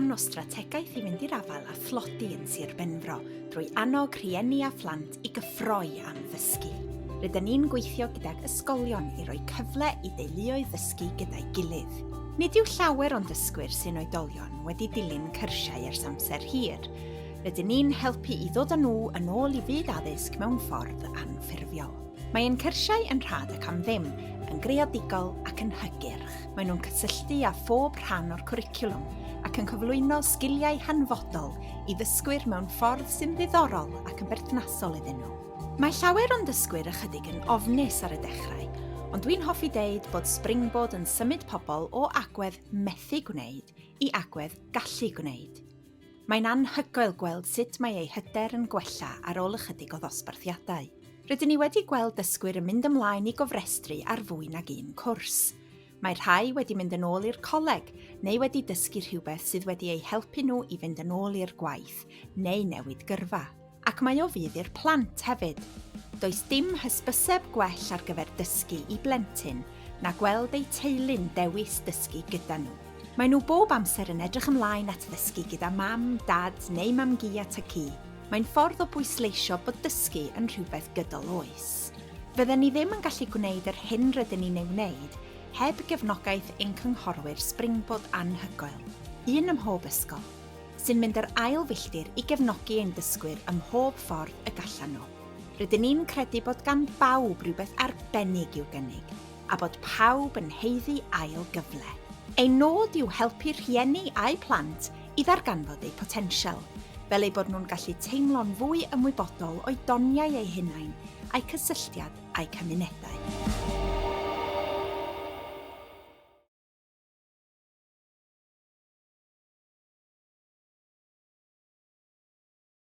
rhan o strategaeth i fynd i'r afael â thlodi yn Sir Benfro drwy annog rhieni a phlant i gyffroi am ddysgu. Rydyn ni'n gweithio gydag ysgolion i roi cyfle i deuluoedd ddysgu gyda'i gilydd. Nid yw llawer o'n dysgwyr sy'n oedolion wedi dilyn cyrsiau ers amser hir. Rydyn ni'n helpu i ddod â nhw yn ôl i fyd addysg mewn ffordd anffurfiol. Mae ein cyrsiau yn rhad ac am ddim, yn greadigol ac yn hygyrch. Maen nhw'n cysylltu â phob rhan o'r cwricwlwm ac yn cyflwyno sgiliau hanfodol i ddysgwyr mewn ffordd sy'n ddiddorol ac yn berthnasol iddyn nhw. Mae llawer o'n dysgwyr ychydig yn ofnus ar y dechrau, ond dwi'n hoffi deud bod Springboard yn symud pobl o agwedd methu gwneud i agwedd gallu gwneud. Mae'n anhygoel gweld sut mae eu hyder yn gwella ar ôl ychydig o ddosbarthiadau. Rydyn ni wedi gweld dysgwyr yn mynd ymlaen i gofrestru ar fwy nag un cwrs. Mae rhai wedi mynd yn ôl i'r coleg neu wedi dysgu rhywbeth sydd wedi eu helpu nhw i fynd yn ôl i'r gwaith neu newid gyrfa. Ac mae o fudd i'r plant hefyd. Does dim hysbyseb gwell ar gyfer dysgu i blentyn na gweld eu teulu'n dewis dysgu gyda nhw. Maen nhw bob amser yn edrych ymlaen at ddysgu gyda mam, dad neu mam-gu a tad-cu. Mae'n ffordd o bwysleisio bod dysgu yn rhywbeth gydol oes. Fydden ni ddim yn gallu gwneud yr hyn rydyn ni'n ei wneud heb gefnogaeth ein cynghorwyr Springboard anhygoel, un ym mhob ysgol. sy'n mynd yr ail filltir i gefnogi ein dysgwyr ym mhob ffordd y gallan nhw. Rydyn ni'n credu bod gan bawb rywbeth arbennig i'w gynnig, a bod pawb yn haeddu ail gyfle. Ein nod yw helpu rhieni a'u plant i ddarganfod eu potensial, fel eu bod nhw'n gallu teimlo'n fwy ymwybodol o'u doniau eu hunain a'u cysylltiad â'u cymunedau.